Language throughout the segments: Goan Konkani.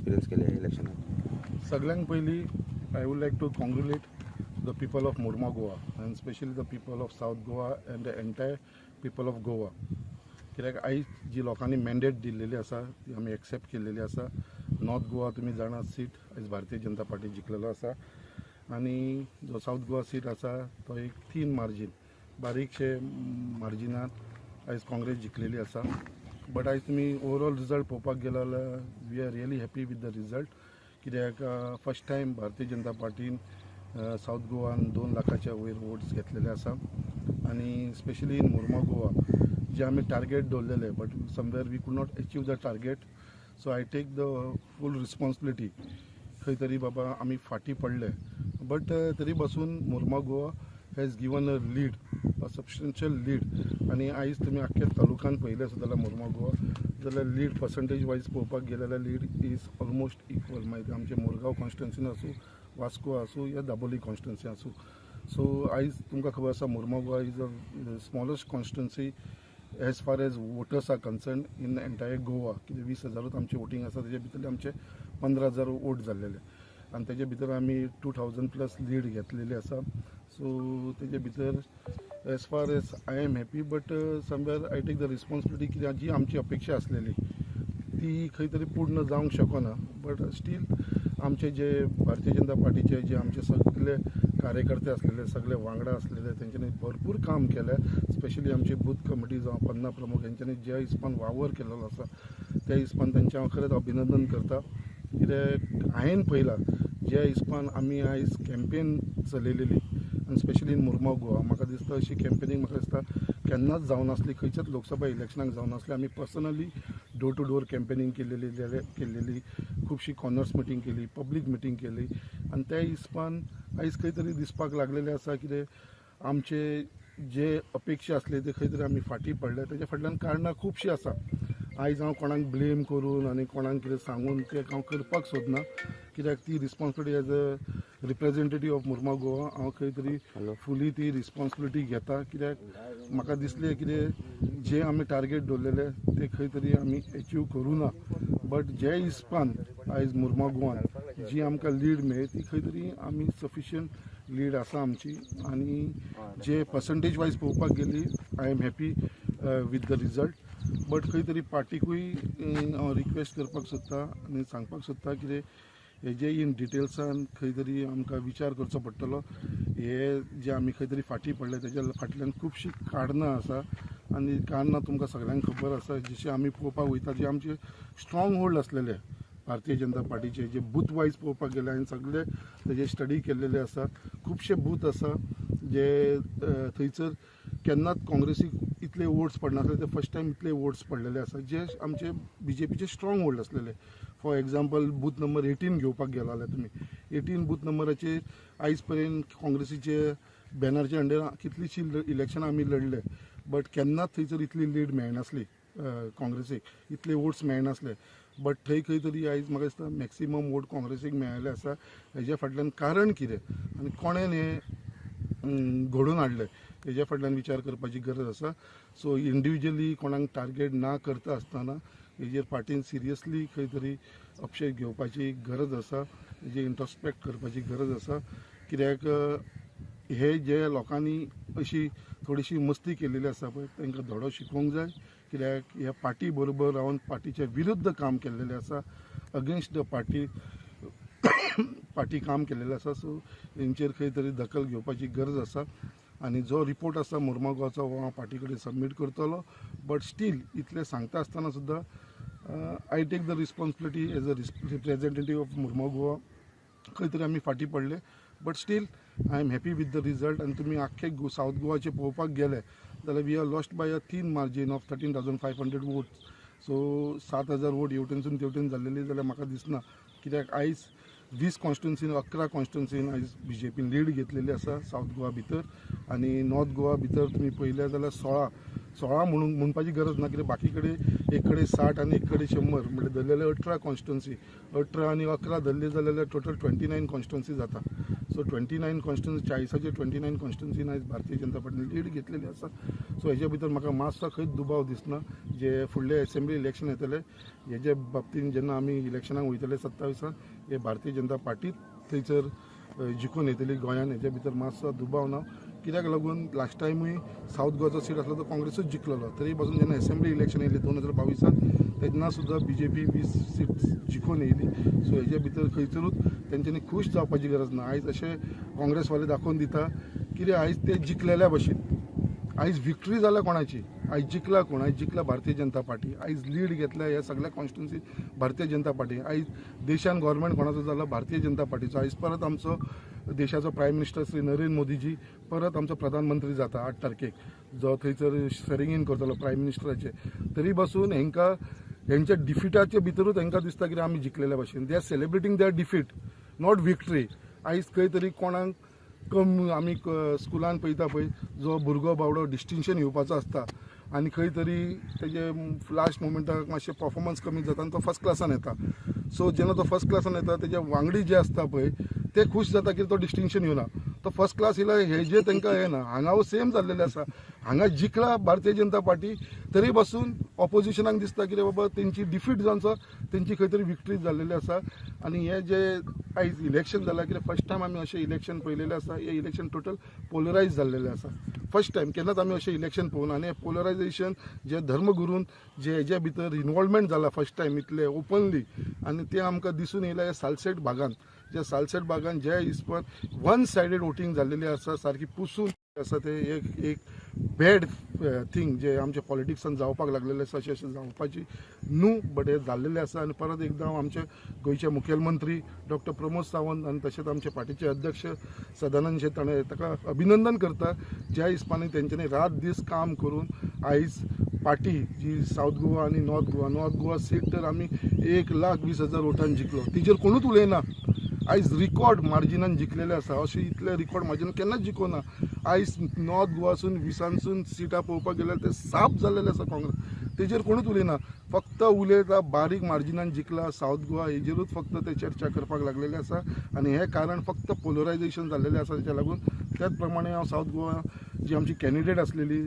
एक्सपिरियन्स केले इलेक्शनाक? सगळ्यांत पयलीं I would like to congratulate the people of Mormugao Goa and specially the people of South Goa and the entire people of Goa, कित्याक आयज जी लोकांनी मॅन्डेट दिल्लेली आसा ती आमी एक्सेप्ट केल्लेली आसा. नॉर्थ गोवा तुमी जाणा, सीट आयज भारतीय जनता पार्टी जिखलेलो आसा आनी जो सावथ गोवा सीट आसा तो एक थीन मार्जीन, बारीकशे मार्जिनान आयज काँग्रेस जिखलेली आसा. बट आयज तुमी ओवरऑल रिजल्ट पळोवपाक गेलो जाल्यार we are really happy with the result, कित्याक first time Bharatiya Janata पार्टीन south गोवान 2 लाखाच्या वयर वोट्स घेतलेले आसा आनी स्पेशली इन मुर्मा गोवा जे आमी टार्गेट दवरलेले, but somewhere we could not achieve the target. So I take the full responsibility, खंय तरी बाबा आमी फाटीं पडले, बट तरी बसून Mormugao Goa has given a lead, a substantial lead. आनी आयज तुमी आख्ख्या तालुक्यान पळयलें आसत जाल्यार, मुर्मा गोवा जाल्यार लीड पर्संटेज वायज पळोवपाक गेले जाल्यार लीड is almost equal. मागीर आमचे मुरगांव कॉन्स्टिट्युन्सीन आसूं, वास्को आसूं या दाबोली कॉन्स्टिट्युन्सी आसूं. सो आयज तुमकां खबर आसा, Mormugao Goa is a smallest constituency as far as voters are concern in entire Goa, कितें 20 हजारूच आमचें वोटींग आसा, तेजे भितरले आमचे 15,000 वोट जाल्लेले आनी तेजे भितर आमी 2000 प्लस लीड घेतलेली आसा. सो तेजे भितर as far as I am happy, but somewhere I take the responsibility, कित्याक जी आमची अपेक्षा आसलेली ती खंय तरी पूर्ण जावंक शकना. बट स्टील आमचे जे भारतीय जनता पार्टीचे जे आमचे सगळे कार्यकर्ते आसलेले, सगळे वांगडा आसलेले, तेंच्यांनी भरपूर काम केलें. स्पेशली आमची बूथ कमिटी जावं पन्ना प्रमुख, हेंच्यांनी ज्या हिसपान वावर केलेलो आसा त्या हिसपान तेंचें हांव खरेंच अभिनंदन करता, कित्याक हांवें पळयलां ज्या हिसपान आमी आयज कॅम्पेन चलयलेली आनी स्पेशली इन मुर्मा गोवा, म्हाका दिसता अशी कॅम्पेनींग म्हाका दिसता केन्नाच जावनासली, खंयच्याच लोकसभा इलेक्शनाक जावनासली. आमी personally door to door campaigning केलेली जाल्यार केल्लेली, खुबशी कॉर्नर्स मिटींग केली, पब्लीक मिटींग केली आनी त्या हिसपान आयज खंय तरी दिसपाक लागलेलें आसा कितें आमचे जे अपेक्षा आसले ते खंय तरी आमी फाटीं पडले. तेच्या फाटल्यान कारणां खुबशीं आसा. आयज हांव कोणाक ब्लेम करून आनी कोणाक कितें सांगून तें हांव करपाक सोदना, कित्याक ती responsibility as a representative of Mormugao Goa हांव खंय तरी फुली ती रिस्पॉन्सिबिलिटी घेता, कित्याक म्हाका दिसलें कितें जे आमी टार्गेट दवरलेले ते खंय तरी आमी एचीव करूं ना. बट जे हिसपान आयज मुर्मा गोवान जी आमकां लीड मेळ्ळी ती खंय तरी आमी सफिशियंट लीड आसा आमची आनी जे पर्संटेज वायज पळोवपाक गेली, I am happy with the result. But खंय तरी पार्टीकूय हांव रिक्वेस्ट करपाक सोदता आनी सांगपाक सोदता कितें हेजे इन डिटेल्सान खंय तरी आमकां विचार करचो पडटलो. हे जे आमी खंय तरी फाटीं पडले तेज्या फाटल्यान खुबशीं कारणां आसा आनी कारणां तुमकां सगळ्यांक खबर आसा. जशें आमी पळोवपाक वयता, जे आमचे स्ट्रॉंग होल्ड आसलेले भारतीय जनता पार्टीचे, जे बूथ वायज पळोवपाक गेले, हांवें सगळे तेजे स्टडी केल्लेले आसा. खुबशे बूथ आसा जे थंयसर केन्नाच काँग्रेसीक इतले वोट्स पडनासले, ते फर्स्ट टायम इतले वोट्स पडलेले आसा, जे आमचे बीजेपीचे स्ट्रॉंग होल्ड आसलेले. For example, booth number 18 घेवपाक गेला जाल्यार तुमी 18 बूथ नंबराचेर आयज पर्यंत काँग्रेसीचे बॅनरच्या अंडर कितलीशीं इलेक्शनां आमी लढले, बट केन्नाच थंयसर इतली लीड मेळनासली, काँग्रेसीक इतले वोट्स मेळनासले. बट थंय खंय तरी आयज म्हाका दिसता मॅक्सिमम वोट काँग्रेसीक मेळ्ळेले आसा. हेज्या फाटल्यान कारण कितें आनी कोणेन हें घडोवन हाडलें, हेज्या फाटल्यान विचार करपाची गरज आसा. सो इंडिविज्युअली कोणाक टार्गेट ना करता आसतना हेजेर पार्टीन सिरियसली खंय तरी अपशेप घेवपाची गरज आसा, हेजेर इंट्रोस्पेक्ट करपाची गरज आसा, कित्याक हे जे लोकांनी अशी थोडीशी मस्ती केलेली आसा पळय, तांकां धडो शिकोवंक जाय, कित्याक ह्या पार्टी बरोबर रावन पार्टीच्या विरुद्ध काम केल्लेलें आसा, अगेन्स्ट the party party काम केल्लेलें आसा. सो हेंचेर खंय तरी दखल घेवपाची गरज आसा आनी जो रिपोर्ट आसा मुर्मागांवचो हो हांव पार्टी कडेन सबमीट करतलो. बट स्टील इतलें सांगता आसतना सुद्दां I take the responsibility as a representative of Mormugao Goa, खंय तरी आमी फाटीं पडले, but still I am happy with the result. आनी तुमी आख्खे सावथ गोवाचे पळोवपाक गेले जाल्यार we are lost by a thin margin of 13,500 votes. So 7000 vote हेवटेनसून तेवटेन जाल्लेली जाल्यार म्हाका दिसना, कित्याक आयज 20 कॉन्स्टिट्युन्सीन, 11 कॉन्स्टिट्युन्सीन आयज बीजेपीन लीड घेतलेली आसा सावथ गोवा भितर. आनी नॉर्थ गोवा भितर तुमी पळयलें जाल्यार 16, 16 म्हणून म्हणपाची गरज ना, कित्याक बाकी कडेन एक कडेन 60 आनी एक कडेन 100, म्हणल्यार धरलेले 18 कॉन्स्टिट्युन्सी. 18 आनी 11 धरले जाल्यार टोटल 29 कॉन्स्टिट्युन्सी जाता. सो सो 29 कॉन्स्टिट्युन्सी, 40चे 29 कॉन्स्टिट्युन्सीन आयज भारतीय जनता पार्टीन लीड घेतलेली आसा. सो हेजे भितर म्हाका मातसो खंयच दुबाव दिसना. जे फुडले एसेंब्ली इलेक्शन येतले, हेजे बाबतीन जेन्ना आमी इलेक्शनाक वयतले 27आन, हे भारतीय जनता पार्टीच थंयसर जिखून येतली गोंयान, हेजे भितर मातसो दुबाव ना. कित्याक लागून लास्ट टायमूय सावथ गोवाचो सीट आसलो तो काँग्रेसूच जिखलेलो. तरी पासून जेन्ना एसेंब्ली इलेक्शन येयलें 2022आन, तेन्ना सुद्दां बीजेपी 20 सीट जिखून येयली. सो हेजे भितर खंयसरूच तेंच्यांनी खूश जावपाची गरज ना. आयज अशें काँग्रेसवाले दाखोवन दिता कितें, आयज ते जिखलेल्या भशेन. आयज विक्ट्री जाल्या कोणाची? आयज जिखला कोण? आयज जिखला भारतीय जनता पार्टी. आयज लीड घेतल्या ह्या सगळ्या कॉन्स्टिट्युन्सी भारतीय जनता पार्टी. आयज देशान गव्हर्मेंट कोणाचो जाला? भारतीय जनता पार्टीचो. आयज परत आमचो देशाचो प्रायम मिनिस्टर श्री नरेंद्र मोदीजी परत आमचो प्रधानमंत्री जाता 8 तारखेक, जो थंयसर स्वेरिंग इन करतलो प्रायम मिनिस्टराचे. तरी बसून हेंकां हेंच्या डिफिटाचे भितरूच हेंकां दिसता कितें आमी जिखलेल्या भशेन. They are celebrating their defeat, not victory. आयज खंय तरी कोणाक कम आमी स्कुलान पळयता पळय, जो भुरगो बावडो डिस्टिंक्शन येवपाचो आसता आनी खंय तरी तेजे लास्ट मोमेंटाक मातशें परफॉर्मन्स कमी जाता आनी तो फर्स्ट क्लासान येता. सो जेन्ना तो फर्स्ट क्लासान येता, तेजे वांगडी जे आसता पळय ते खूश जाता की तो डिस्टिंक्शन येवना, तो फर्स्ट क्लास येयला. हे जे तांकां हे ना, हांगा सेम जाल्लेलें आसा. हांगा जिखला भारतीय जनता पार्टी, तरी पासून ऑपोजिशनाक दिसता कितें बाबा तेंची डिफीट जावन तेंची खंय तरी विक्ट्री जाल्लेली आसा. आनी हे जे आयज इलेक्शन जालां, कितें फर्स्ट टायम आमी अशें इलेक्शन पळयलेलें आसा. हें इलेक्शन टोटल पोलरायज जाल्लेलें आसा. फर्स्ट टायम केन्नाच आमी अशें इलेक्शन पळोवना. आनी हें पोलरायजेशन जे धर्मगुरून जे हेज्या भितर इनवॉल्वमेंट जाला फर्स्ट टायम इतलें ओपनली, आनी तें आमकां दिसून येयलां ह्या सालसेट भागान. ज्या सालसेट भागान ज्या हिसपान वन सायडेड वोटींग जाल्लेली आसा, सारकी पुसून आसा, ते एक एक बॅड थींग जे आमच्या पॉलिटिक्सान जावपाक लागलेलें आसा. अशें अशें जावपाची न्हू, बट हें जाल्लेलें आसा. आनी परत एकदां हांव आमचे गोंयचे मुखेलमंत्री डॉक्टर प्रमोद सावंत आनी तशेंच आमचे पार्टीचे अध्यक्ष सदानंद शेट ताणें ताका अभिनंदन करता, ज्या हिसपानी तेंच्यांनी रात दीस काम करून आयज पार्टी जी सावथ गोवा आनी north Goa, north Goa seat तर आमी 1,20,000 वोटान जिखलो. तेजेर कोणूच उलयना. आयज रिकॉर्ड मार्जिनान जिखलेले आसा. अशें इतले रिकॉर्ड मार्जिनान केन्नाच जिखोना. आयज नॉर्थ गोवासून 20सानसून सिटां पळोवपाक गेल्यार ते साफ जाल्लेले आसा काँग्रेस. तेजेर कोणूच उलयना, फक्त उलयता बारीक मार्जिनान जिखला सावथ गोवा, हेजेरूच फक्त ते चर्चा करपाक लागलेले आसा. आनी हें कारण फक्त पोलरायजेशन जाल्लेलें आसा तेच्या लागून. त्याच प्रमाणे हांव सावथ गोवा जी आमची कॅन्डिडेट आसलेली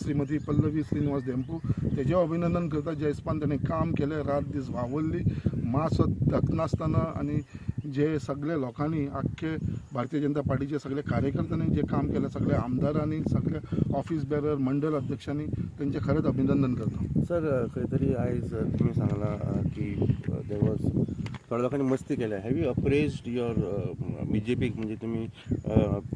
श्रीमती पल्लवी श्रीनिवास धेंपो, तेजें अभिनंदन करता. ज्या हिसपान ताणें काम केलें, रात दीस वावरली मातसो थकनासतना, आनी जे सगळे लोकांनी, आख्खे भारतीय जनता पार्टीचे सगळे कार्यकर्त्यांनी जे काम केलें, सगळे आमदारांनी, सगळे ऑफिस बेरर, मंडल अध्यक्षांनी, तेंचें खरेंच अभिनंदन करता. सर, खंय तरी आयज तुमी सांगलां की there was थोड्या लोकांनी मस्ती केल्या. Have you appraised your बीजेपीक? म्हणजे तुमी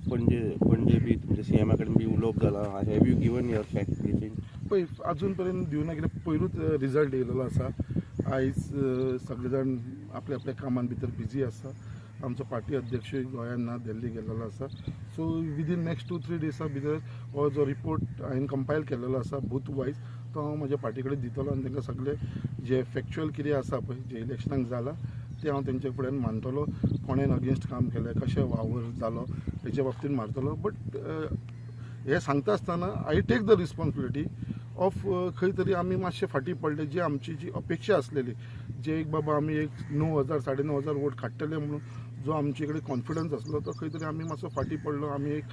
पणजे पणजे बी तुमच्या सीएमा कडेन बी उलोवप जालां? Have you given your fact briefing? पळय, अजून पर्यंत दिवना, कित्याक पयरूच रिजल्ट येयलेलो आसा. आयज सगळे जाण आपल्या आपल्या कामान भितर बिजी आसा. आमचो पार्टी अध्यक्षूय गोंयान ना, दिल्ली गेल्लो आसा. सो विदीन नेक्स्ट 2-3 डेसा भितर हो जो रिपोर्ट हांवें कंपायल केलेलो आसा बूथ वायज, तो हांव म्हज्या पार्टी कडेन दितलो आनी तांकां सगळे जे फॅक्च्युअल कितें आसा पळय, जे इलेक्शनाक जालां, तें हांव तेंचे फुड्यान मांडटलो. कोणेन अगेन्स्ट काम केलें, कशें वावर जालो, हेच्या बाबतीन मारतलो. बट हें सांगता आसतना I take the responsibility of खंय तरी आमी मातशे फाटीं पडले. जी आमची जी अपेक्षा आसलेली, जे एक बाबा आमी एक 9,000, 9,500 वोट काडटले म्हणून जो आमचे कडेन कॉन्फिडन्स आसलो, तो खंय तरी आमी मातसो फाटीं पडलो. आमी एक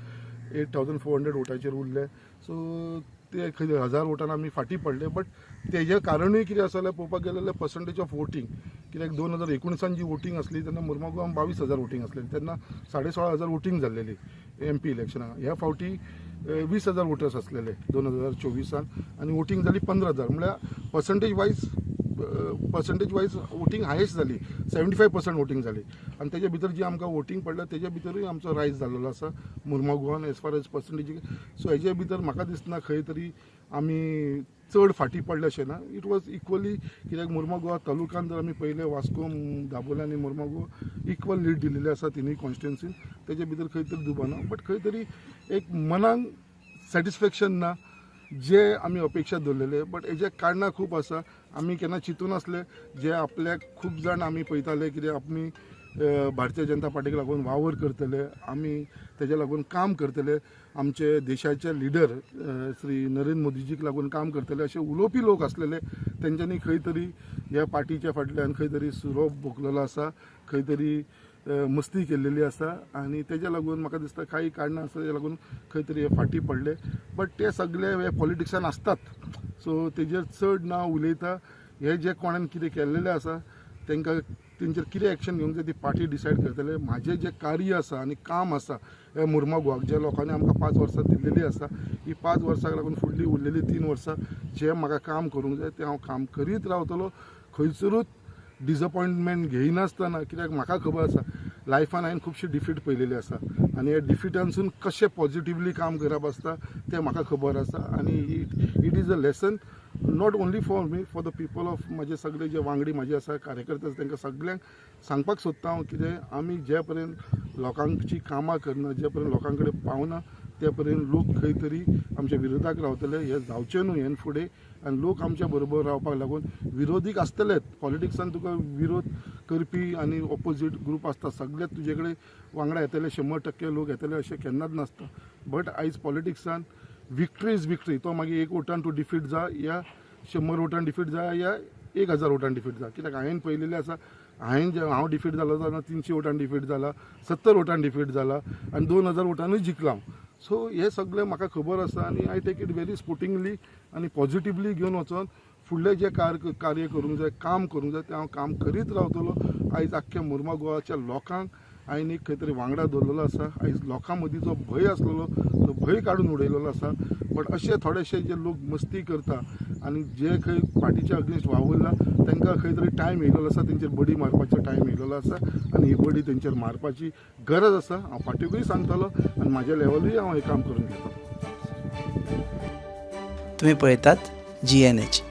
8,400 वोटाचेर उरले. सो ते खंय 1,000 वोटान आमी फाटीं पडले. बट तेजें कारणूय कितें आसा जाल्यार पळोवपाक गेलें जाल्यार पर्संटेज ऑफ वोटींग. कित्याक 2019 जी वोटींग आसली तेन्ना मुर्मागांव 22,000 वोटींग आसलेली, तेन्ना 16,500 वोटींग जाल्लेली एमपी इलेक्शनाक. ह्या फावटी 20,000 वोटर्स आसलेले 2024 आनी वोटींग जाली 15,000. म्हळ्यार percentage wise voting highest जाली, 75% वोटींग जाली. आनी तेजे भितर जी आमकां वोटींग पडल्या तेजे भितरूय आमचो रायज जाल्लो आसा मुर्मागोवान as far as percentage. So हेजे भितर म्हाका दिसना खंय तरी आमी चड फाटीं पडले अशें ना. It was equally, कित्याक मुर्मागोवा तालुक्यान जर आमी पळयलें, वास्को, दाबोळे आनी मुर्मागोवा इक्वल लीड दिलेली आसा तिनूय कॉन्स्टिट्युन्सीन. तेजे भितर खंय तरी दुबाव ना, बट खंय तरी एक मनाक सॅटिस्फॅक्शन ना जे आमी अपेक्षा दवरलेले. बट हेजे कारणां खूब आसा. आमी केन्ना चिंतून आसले जे आपल्याक खूब जाण आमी पळयताले कितें आमी भारतीय जनता पार्टीक लागून वावर करतले, आमी तेज्या लागून काम करतले, आमचे देशाचे लिडर श्री नरेंद्र मोदीजीक लागून काम करतले अशे उलोवपी लोक आसलेले. तेंच्यांनी खंय तरी ह्या पार्टीच्या फाटल्यान खंय तरी सुरो भोगलेलो आसा, खंय तरी. मस्ती केल्लेली आसा आनी तेज्या लागून म्हाका दिसता काही कारणां आसा तेज्या लागून खंय तरी हे फाटीं पडले. बट ते सगळे हे पॉलिटिक्सान आसतात, सो तेजेर चड ना उलयता. हे जे कोणान कितें केल्लेलें आसा तांकां तेंचेर कितें एक्शन घेवंक जाय ती पार्टी डिसायड करतले. म्हाजें जें कार्य आसा आनी काम आसा हे मुर्मा गोवाक जे लोकांनी आमकां 5 वर्सां दिल्लेली आसा, ही 5 वर्सांक लागून फुडली उरलेली 3 वर्सां जें म्हाका काम करूंक जाय तें हांव काम करीत रावतलो, खंयसरूच डिजपॉयंटमेंट घेयनासतना. कित्याक म्हाका खबर आसा लायफान हांवें खुबशी डिफीट पळयलेली आसा आनी ह्या डिफिटानसून कशें पॉजिटिवली काम करप आसता तें म्हाका खबर आसा. आनी it is a lesson not only for me, for the people of म्हाजे सगळे जे वांगडी म्हाजे आसा, कार्यकर्ते आसा, तांकां सगल्यांक सांगपाक सोदता हांव कितें आमी जे पर्यंत लोकांची कामां करना, जे पर्यंत लोकां कडेन पावना, ते पर्यंत लोक खंय तरी आमच्या विरोधाक रावतले. हें जावचें न्हू हेन फुडें आनी लोक आमच्या बरोबर रावपाक लागून विरोधीक आसतलेच. पॉलिटिक्सान तुका विरोध करपी आनी ऑपोजीट ग्रूप आसता, सगळे तुजे कडेन वांगडा येतले, 100% लोक येतले अशें केन्नाच नासता. बट आयज पॉलिटिक्सान विक्ट्री is victory. तो मागीर 1 वोटान तूं डिफीट जा या 100 वोटान डिफीट जा या 1000 वोटान डिफीट जा. कित्याक हांवें पळयलेलें आसा, हांवें जे हांव डिफीट जालो तेन्ना 300 वोटान डिफीट जाला, 70 वोटान डिफीट जाला आनी 2000 वोटानूय जिखला हांव. सो हें सगळें म्हाका खबर आसा आनी I take it very sportingly आनी पॉजिटिवली घेवन वचोन फुडलें जें कार्य करूंक जाय, काम करूंक जाय तें हांव काम करीत रावतलो. आयज आख्ख्या मुर्मा गोवाच्या लोकांक हांवें एक खंय तरी वांगडा दवरलेलो आसा. आयज लोकां मदीं जो भंय आसलेलो तो भंय काडून उडयलेलो आसा. बट अशे थोडेशे जे लोक मस्ती करता आनी जे खंय पार्टीच्या अगेन्स्ट वावुरला तांकां खंय तरी टायम येयलेलो आसा, तेंचेर बडी मारपाचो टायम येयलेलो आसा आनी ही बडी तेंचेर मारपाची गरज आसा. हांव पार्टीकूय सांगतलो आनी म्हाज्या लेवलूय हांव हें काम करून घेतलो. तुम्ही पळयतात GNH.